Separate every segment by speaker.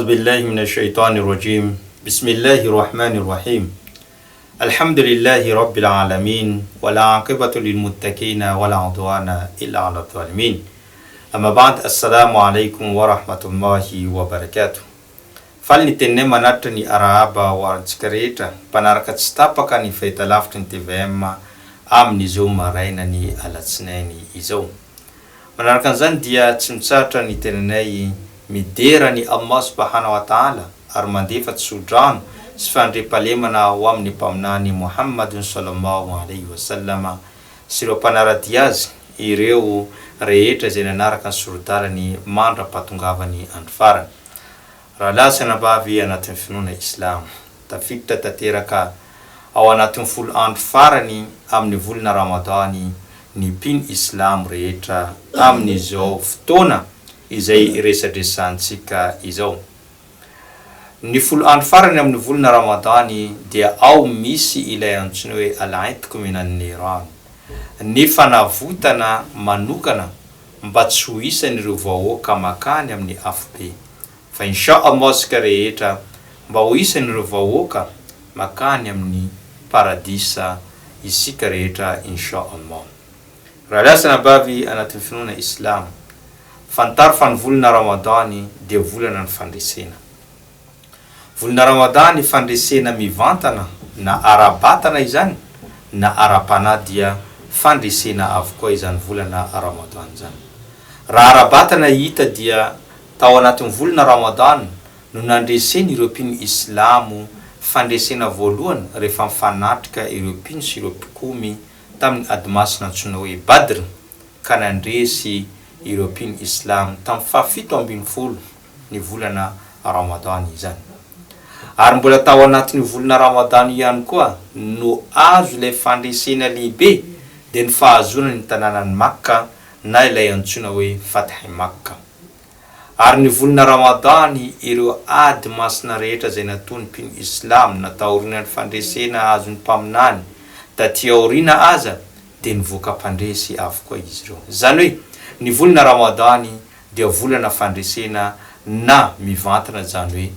Speaker 1: A'udhu billahi minash shaitani rajim. Bismillahir rahmanir rahim. Alhamdulillahi rabbil alamin wal aqibatu lil muttaqin wal udwana illa 'alal zalimin. Amma ba'd, assalamu alaikum wa rahmatullahi wa barakatuh. Faly ny teninay manatitra ny arahaba ho antsika rehetra mpanaraka tsy tapaka ny fahitalavitry ny tvm amin'izao marainan'ny alatsinainy izao. Manaraka an'izany dia tsy mitsahatra ny tenanay midera an'i Allah subahana wa ta'ala ary mandefa tso-drano sy fandriampahalemana ho amin'ny Mpaminany Muhammadun sallallahu alaihi wa sallama sy ireo mpanara-dia azy, ireo rehetra izay nanaraka ny sori-dalany mandra-pahatongavany andro farany. Rahalahy sy anabavy anatin'ny finoana Islamo, tafiditra tanteraka ao anatin'ny folo andro farany amin'ny volana Ramadany ny mpino Islamo rehetra amin'izao fotoana izay iresadresantsika izao. Ny folo andro farany amin'ny volana Ramadany dia ao misy ilay antsoina hoe Al-'Itq min an-Niran, ny fanavotana manokana mba tsy ho isan'ireo vahoaka makany amin'ny afobe. Fa Insha Allah isika rehetra mba ho isan'ireo vahoaka makany amin'ny paradisa isika rehetra Insha Allah. Rahalahy sy anabavy anatin'ny finoana Islamo, fantaro fa ny volana Ramadany dia volana ny fandresena. Volana Ramadany fandresena mivantana na ara-batana izany na ara-panahy dia fandresena avokoa izany volana Ramadany izany. Raha ara-batana hita dia tao anatin'ny volana Ramadan no nandreseny ireo mpino Islamo fandresena voalohany rehefa nifanatrika ireo mpino sy ireo mpikomy tamin'ny ady masina antsoina hoe Badr ka nandresy ireo mpino Islamo tamin'ny fahafito ambinifolo ny volana Ramadan izany. Ary mbola tao anatin'io volana Ramadan io ihany koa no azo ilay fandresena lehibe dia ny fahazoana ny tanànan'i Makka na ilay antsoina hoe Fath Makka. Ary ny volana Ramadan ireo ady masina rehetra izay nataon'ny mpino Islamo na taorian'ny fandresena azon'ny Mpaminany taty aoriana aza dia nivoaka mpandresy avokoa izy ireo. Izany hoe ny volana Ramadan dia volana fandresena na mivantana izany hoe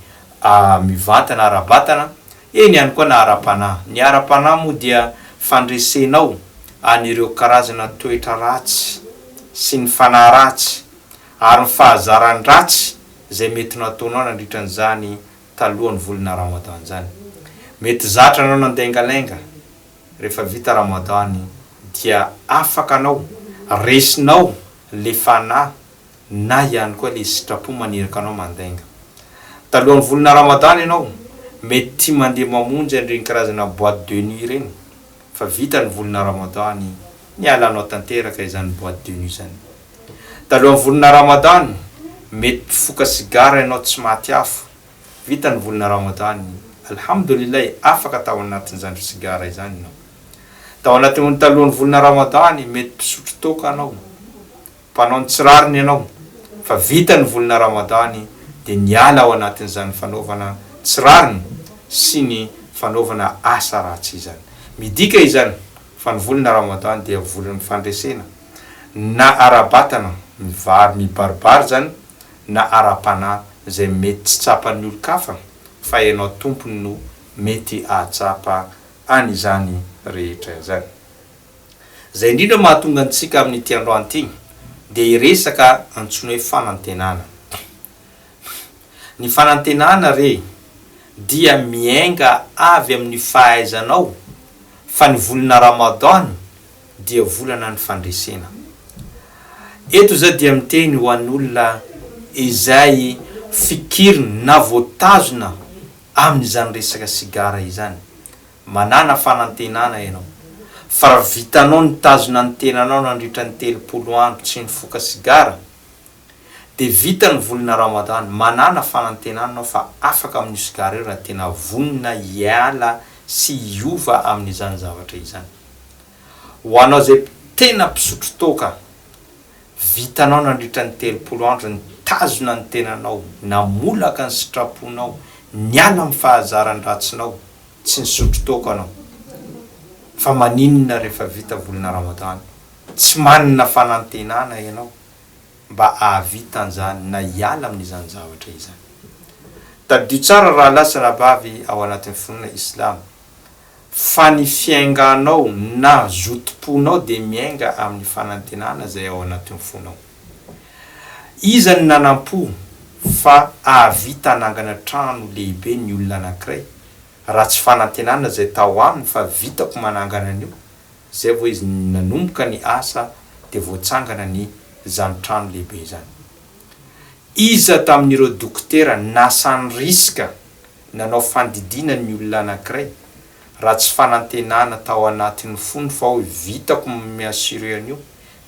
Speaker 1: mivantana ara-batana, eny ihany koa na ara-panahy. Ny ara-panahy moa dia fandresenao an'ireo karazana toetra ratsy sy ny fanahy ratsy ary ny fahazaran-dratsy izay mety nataonao nandritra an'izany talohan'ny volana Ramadan izany. Mety zatra anao nandaingalainga rehefa vita Ramadan dia afaka anao, resinao le fanahy na ihany koa le sitrapo maniraka anao mandainga. Talohan'ny volana Ramadan ianao mety tia mandeha mamonjy an'ireny karazana boite de nuit ireny fa vita ny volana Ramadan nialanao tanteraka izany boite de nuit izany. Talohan'ny volana Ramadan mety mpifoka sigara ianao tsy maty afo, vita ny volana Ramadan, Alhamdoulillahi afaka tao anatin'izany sigara izany ianao. Tao anatin'ny talohan'ny volana Ramadan mety mpisotro toaka anao, mpanao ny tsy rariny ianao, fa vita ny volana Ramadan dia niala ao anatin'izany fanaovana tsy rariny sy ny fanaovana asa ratsy izany. Midika izany fa ny volana Ramadan dia volan'ny fandresena na ara-batana, mivary mibaribary izany, na ara-panahy izay mety tsy tsapan'ny olon-kafa fa ianao tompony no mety ahatsapa an'izany rehetra izany. Izay indrindra mahatonga antsika amin'ity androany ity dia hiresaka antsoina hoe fanantenana. Ny fanantenana re dia miainga avy amin'ny fahaizanao fa ny volana Ramadan dia volana ny fandresena. Eto za dia miteny ho an'olona izay fikiriny na voatazona amin'izany resaka sigara izany. Manàna fanantenana ianao fa raha vitanao nitazona ny tenanao nandritra ny 30 andro tsy nifoka sigara dia vita ny volana Ramadan, manàna fanantenana ianao fa afaka amin'io sigara io raha tena vonona hiala sy hiova amin'izany zavatra izany. Ho anao izay tena mpisotro toaka, vitanao nandritra ny 30 andro nitazona ny tenanao, namolaka ny sitraponao, niala amin'ny fahazaran-dratsinao, tsy nisotro toaka anao. Fa maninona rehefa vita volana Ramadan, tsy manana fanantenana ianao mba hahavita an'izany na hiala amin'izany zavatra izany? Tadidio tsara rahalahy sy rahavavy ao anatin'ny finoana Islam fa ny fiainganao na zotom-ponao dia miainga amin'ny fanantenana izay ao anatin'ny fonao. Iza no nanam-po fa hahavita hanangana trano lehibe ny olona anankiray raha tsy fanantenana izay tao aminy fa vitako manangana an'io, izay vao izy nanomboka ny asa dia voatsangana ny izany trano lehibe izany. Iza tamin'ireo dokotera nasa nirisika nanao fandidiana ny olona anankiray raha tsy fanantenana tao anatin'ny fony fa hoe vitako mi-assurer an'io,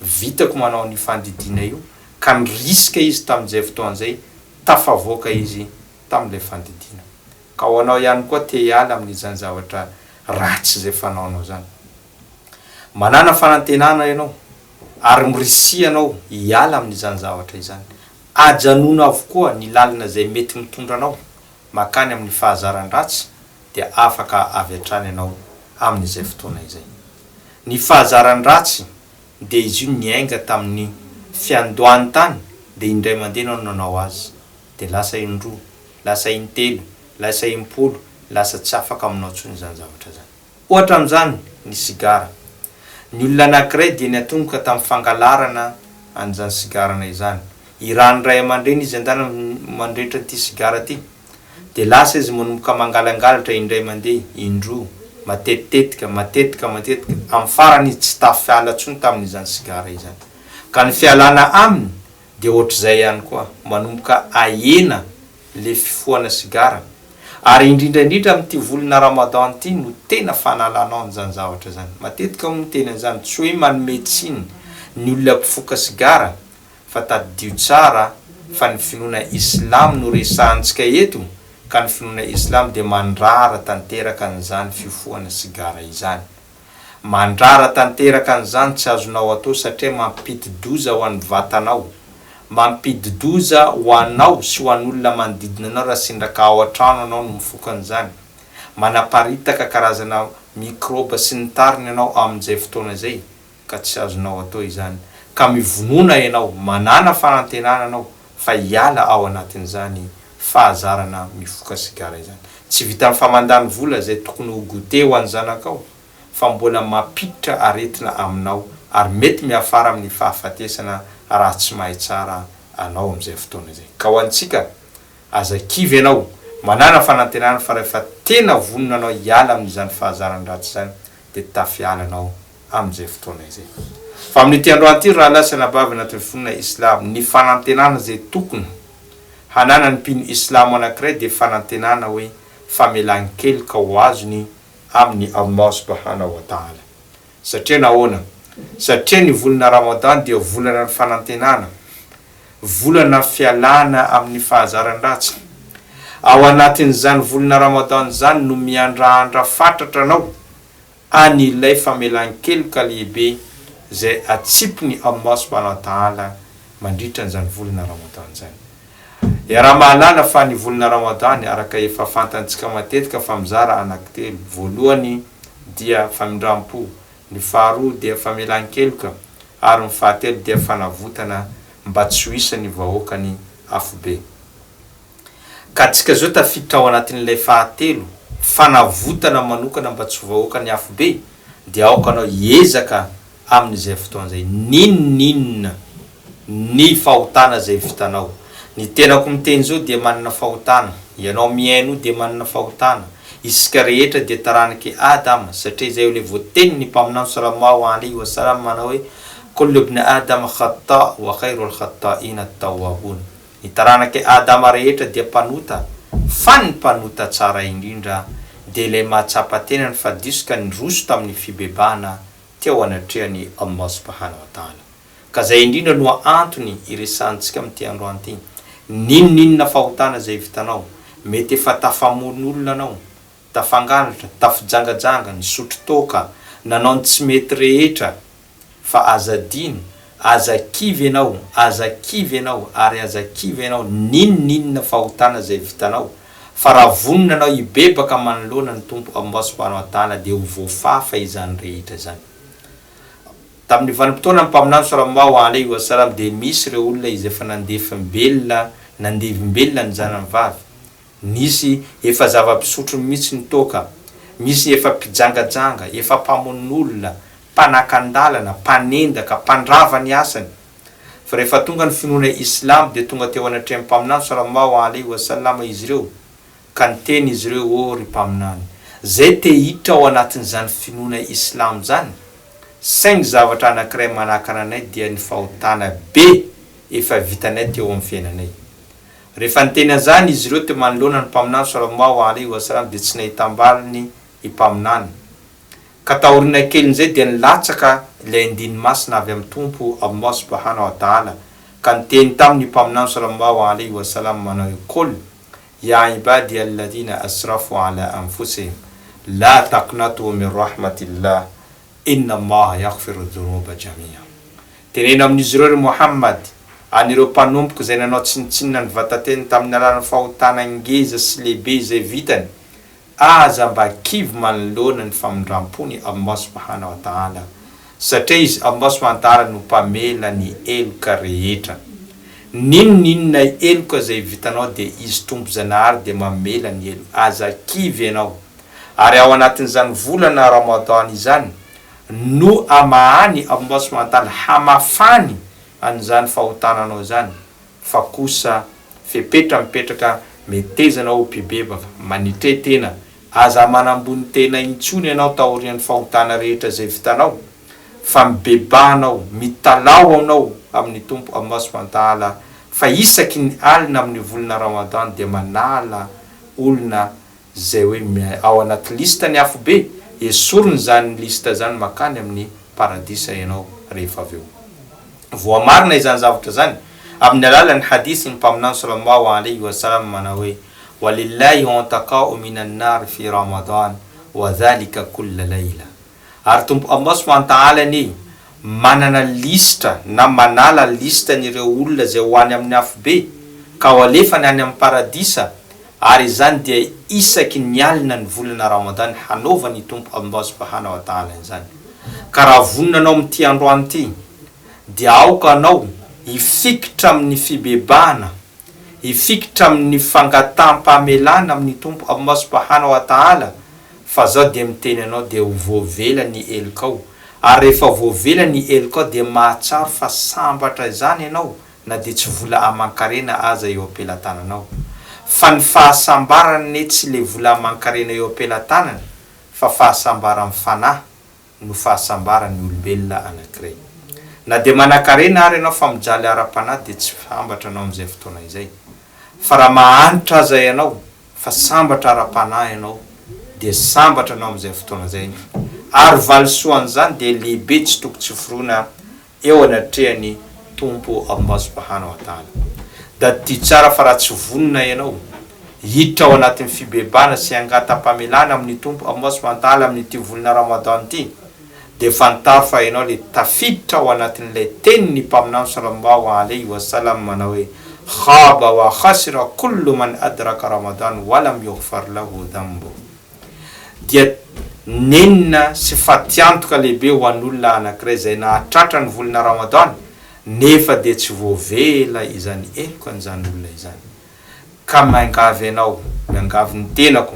Speaker 1: vitako manao an'io fandidiana io, ka nirisika izy tamin'izay fotoana izay, tafavoaka izy tamin'ilay fandidiana. Ka ho anao ihany koa te hiala amin'izany zavatra ratsy izay fanaonao izany. Manàna fanantenana ianao ary mirisia ianao hiala amin'izany zavatra izany. Ajanona avokoa ny lalana izay mety mitondra anao mankany amin'ny fahazaran-dratsy dia afaka avy hatrany ianao amin'izay fotoana izay. Ny fahazaran-dratsy dia izy io niainga tamin'ny fiandohany tany dia indray mandeha ianao no nanao azy dia lasa indroa, lasa intelo, lasa impolo, lasa tsy afaka aminao intsony izany zavatra izany. Ohatra amin'izany ny sigara. Ny olona anankiray dia niatomboka tamin'ny fangalarana an'izany sigarana izany. Irahan'ny ray aman-dreny izy andana mandrehitra an'ity sigara ity. Dia lasa izy manomboka mangalangalatra indray mandeha, indroa, matetitetika, matetika, matetika. Amin'ny farany izy tsy tafiala intsony tamin'izany sigara izany. Ka ny fialana aminy dia ohatr'izay ihany koa, manomboka ahena le fifohana sigara, ary indrindra indrindra amin'ity volana Ramadan ity no tena fanalanao an'izany zavatra izany. Matetika aho miteny an'izany, tsy hoe manome tsiny ny olona mpifoka sigara fa tadidio tsara fa ny finoana Islam no resahantsika eto ka ny finoana Islam dia mandrara tanteraka an'izany fifohana sigara izany. Mandrara tanteraka an'izany tsy azonao atao satria mampidi-doza ho an'ny vatanao. Mampidi-doza ho anao sy ho an'olona manodidina anao raha sendra ka ao an-trano anao no mifoka an'izany. Manaparitaka karazana mikraoba sy ny tariny ianao amin'izay fotoana izay ka tsy azonao atao izany. Ka mivonona ianao, manàna fanantenana anao fa hiala ao anatin'izany fahazarana mifoka sigara izany. Tsy vitan'ny fa mandany vola izay tokony ho goûter ho an'ny zanakao fa mbola mampiditra aretina aminao ary mety miafara amin'ny fahafatesana raha tsy mahay tsara anao amin'izay fotoana izay. Ka ho antsika, aza kivy ianao, manàna fanantenana fa rehefa tena vonona anao hiala amin'izany fahazaran-dratsy izany dia tafiala anao amin'izay fotoana izay. Fa amin'ity androany ity ry rahalahy sy anabavy anatin'ny finoana Islamo, ny fanantenana izay tokony hananan'ny mpino Islamo anankiray dia fanantenana hoe famelan-keloka ho azony amin'i Allah subhanahu wa ta'ala. Satria nahoana? Satria ny volana Ramadan dia volana ny fanantenana, volana fialana amin'ny fahazaran-dratsy. Ao anatin'izany volana Ramadan izany no miandrahandra fatratra anao any ilay famelan-keloka lehibe izay atsipin'i Allah subhanahu wa ta'ala mandritra an'izany volana Ramadan izany. Iaraha-mahalala fa ny volana Ramadan araka efa fantantsika matetika fa mizara anankitelo, voalohany dia famindram-po, ny faharoa dia famelan-keloka ary ny fahatelo dia fanavotana mba tsy ho isan'ny vahoakan'ny afobe. Ka tsika zao tafiditra ao anatin'ilay fahatelo, fanavotana manokana mba tsy ho vahoaka ny afobe, dia aoka anao hiezaka amin'izay fotoana izay, n'inon'inona ny fahotana izay vitanao. Ny tenako miteny izao dia manana fahotana, ianao mihaino dia manana fahotana, isika rehetra dia taranak'i Adam, satria izay ilay voatenin'ny Mpaminany Sallallahu alaihi wa sallam manao hoe, Kullu ibn Adam khata' wa khairul khata'ina at-tawwabun. Ny taranak'i Adama rehetra dia mpanota, fa ny mpanota tsara indrindra dia ilay mahatsapa tenany fa diso ka niroso tamin'ny fibebahana teo anatrehan'i Allah subhanahu wa ta'ala. Ka izay indrindra no antony iresahantsika amin'ity androany ity. N'inon'inona fahotana izay vitanao, mety efa tafamono olona anao, tafangalatra, tafijangajanga, nisotro toaka, nanao ny tsy mety rehetra, Fa aza adino, aza kivy ianao, aza kivy ianao, ary aza kivy ianao, n'inon'inona fahotana izay vitanao, fa raha vonona anao hibebaka manoloana ny Tompo Allah subhanahu wa ta'ala dia ho voafafa izany rehetra izany. Tamin'ny vanim-potoanan'ny Mpaminany sallallahu alaihi wa sallam dia misy ireo olona izay efa nandefim-belona, nandevim-belona ny zanany vavy. Nisy efa zava-pisotro mihitsy ny toaka, misy efa mpijangajanga, efa mpamono olona, mpanakan-dalana, mpanendaka, mpandrava ny asany. Fa rehefa tonga ny finoana Islamo dia tonga teo anatrehan'ny Mpaminany Sallallahu alaihi wa sallam izy ireo, ka niteny izy ireo, Oh ry Mpaminany, zay te hiditra ao anatin'izany finoana Islamo izany, saingy zavatra anankiray manakana anay dia ny fahotana be efa vitanay teo amin'ny fiainanay. Rehefa niteny an'izany izy ireo teo manoloana ny Mpaminany Sallallahu alaihi wa sallam dia tsy nahitam-baliny i Mpaminany. Ka taoriana kelin'izay dia nilatsaka ilay andininy masina avy amin'ny Tompo Allah Subhanahu wa Ta'ala ka niteny taminy i Mpaminany Sallallahu alaihi wa sallam manao hoe, Qul Ya ibadiya alladhina asrafu ala anfusihim la taqnatu min rahmatillah Inna Allaha yaghfiru dhunuba jami'a. Teneno amin'izy ireo ry Mohammad, an'ireo mpanompoko izay nanao tsinontsinona ny vatateny tamin'ny alalan'ny fahotana ngeza sy lehibe izay vitany, aza mba kivy manoloana ny famindram-pony Allah subhana wa ta'ala, satria Izy Allah subhana wa ta'ala no mpamela ny heloka rehetra. N'inon'inona heloka izay vitanao dia Izy Tompo Zanahary dia mamela ny heloka. Aza kivy ianao. Ary ao anatin'izany volana Ramadan izany no amahany Allah subhanahu wa ta'ala hamafany an'izany fahotana anao izany, fa kosa fepetra mipetraka metezana ho mpibebaka, manitre tena, aza manambony tena intsony ianao taorian'ny fahotana rehetra izay vitanao, fa mibebaha anao, mitalaho anao amin'ny Tompo Allah subhanahu wa ta'ala fa isaky ny alina amin'ny volana Ramadan dia manala olona Izay hoe ao anaty liste ny afobe, esorina izany liste izany makany amin'ny paradisa ianao rehefa avy eo. Voamarina izany zavatra izany amin'ny alalan'ny hadith ny Mpaminany sallallahu alaihi wa sallam manao hoe, Walillahi untaqa'u minan nar fi Ramadan wa dhalika kulla layla. Ary Tompo Allah subhanahu wa ta'ala anie manana lisitra na manala lisitra-n'ireo olona izay ho any amin'ny afobe ka ho alefany any amin'ny paradisa ary izany dia isaky ny alina ny volana Ramadan hanaovan'i Tompo Allah subhanahu wa ta'ala izany. Ka raha vonona anao amin'ity androany ity dia aoka anao hifikitra amin'ny fibebahana hifikitra amin'ny fangataham-pamelana amin'ny Tompo Allah Subhanahu wa Ta'ala fa zaho dia miteny anao dia ho voavela ny helokao ary rehefa voavela ny helokao dia mahatsaro fa sambatra izany ianao na dia tsy vola aman-karena aza eo am-pelatananao fa ny fahasambarana anie tsy le vola aman-karena eo am-pelatanana fa fahasambaran'ny fanahy no fahasambaran'ny olombelona anankiray. Na dia manankarena ary ianao fa mijaly ara-panahy dia tsy sambatra anao amin'izay fotoana izay. Fa raha mahantra aza ianao fa sambatra ara-panahy ianao dia sambatra anao amin'izay fotoana izay. Ary valisoan'izany dia lehibe tsy toko tsy foroana eo anatrehan'ny Tompo Allah Subhanahu wa Ta'ala. Tadidio tsara fa raha tsy vonona ianao hiditra ao anatin'ny fibebahana sy hangatam-pamelana amin'ny Tompo Allah Subhanahu wa Ta'ala amin'ity volana Ramadan ity dia fantaro fa ianao ilay tafiditra ao anatin'ilay tenin'ny Mpaminany Sallallahu Alaihi Wasallam manao hoe, Khaba wa khasira kullu man adraka Ramadan wa lam yughfar lahu dhanbuh. dia nenina sy fatiantoka lehibe ho an'olona anankiray izay nahatratra ny volana Ramadan nefa dia tsy voavela izany heloka an'izany olona izany. Ka miangavy anao, miangavy ny tenako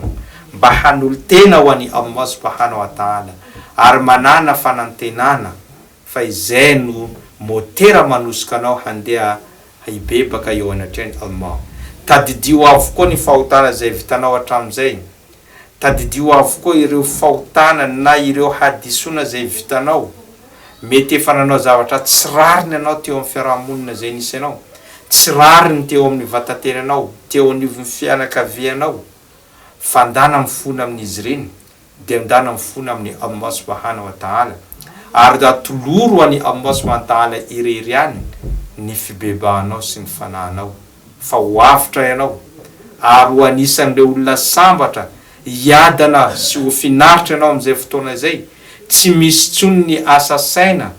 Speaker 1: mba hanolo-tena ho an'i Allah Subhanahu wa Ta'ala ary manàna fanantenana fa izay no motera manosika anao handeha hibebaka eo anatrehan'i Allah. Tadidio avokoa ny fahotana izay vitanao hatramin'izay. Tadidio avokoa ireo fahotana na ireo hadisoana izay vitanao. Mety efa nanao zavatra tsy rariny ianao teo amin'ny fiarahamonina izay nisy anao, tsy rariny teo amin'ny vatatenanao, teo anivon'ny fianakavianao. Fandana mifona amin'izy ireny dia ndana mifona amin'i Allah subhanahu wa ta'ala ary atoloro an'i Allah subhanahu wa ta'ala irery ihany ny fibebahanao sy ny fanahinao fa ho avotra ianao ary ho anisan'ireo olona sambatra hiadana sy ho finaritra ianao amin'izay fotoana izay, tsy misy intsony ny asa saina,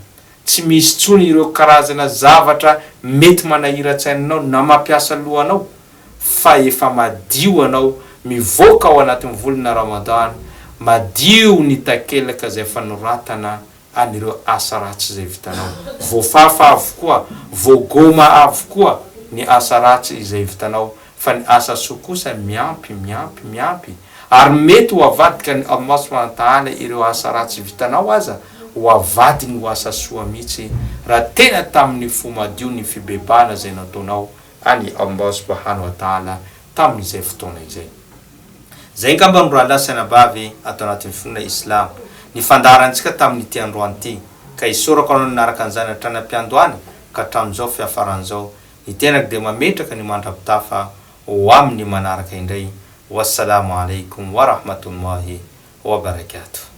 Speaker 1: tsy misy intsony ireo karazana zavatra mety manahiran-tsaina anao na mampiasa loha anao fa efa madio anao mivoaka ao anatin'ny volana Ramadan, madio ny takelaka izay fanoratana an'ireo asa ratsy izay vitanao. Voafafa avokoa, voagoma avokoa ny asa ratsy izay vitanao. Fa ny asa soa kosa miampy, miampy, miampy, ary mety ho avadikan'i Allah subhanahu wa ta'ala ireo asa ratsy vitanao aza ho avadiny ho asa soa mihitsy raha tena tamin'ny fo madio ny fibebahana izay nataonao an'i Allah subhanahu wa ta'ala tamin'izay fotoana izay. Izay angamba no rahalahy sy anabavy ato anatin'ny finoana Islamo, ny fandaharantsika tamin'ity androany ity, ka isaorako anao nanaraka an'izany hatrany am-piandohana ka hatramin'izao fiafaran'izao, ny tenako dia mametraka ny mandra-pitafa ho amin'ny manaraka indray, Wassalamo alaikum wa rahmatullahi wa barakatuh.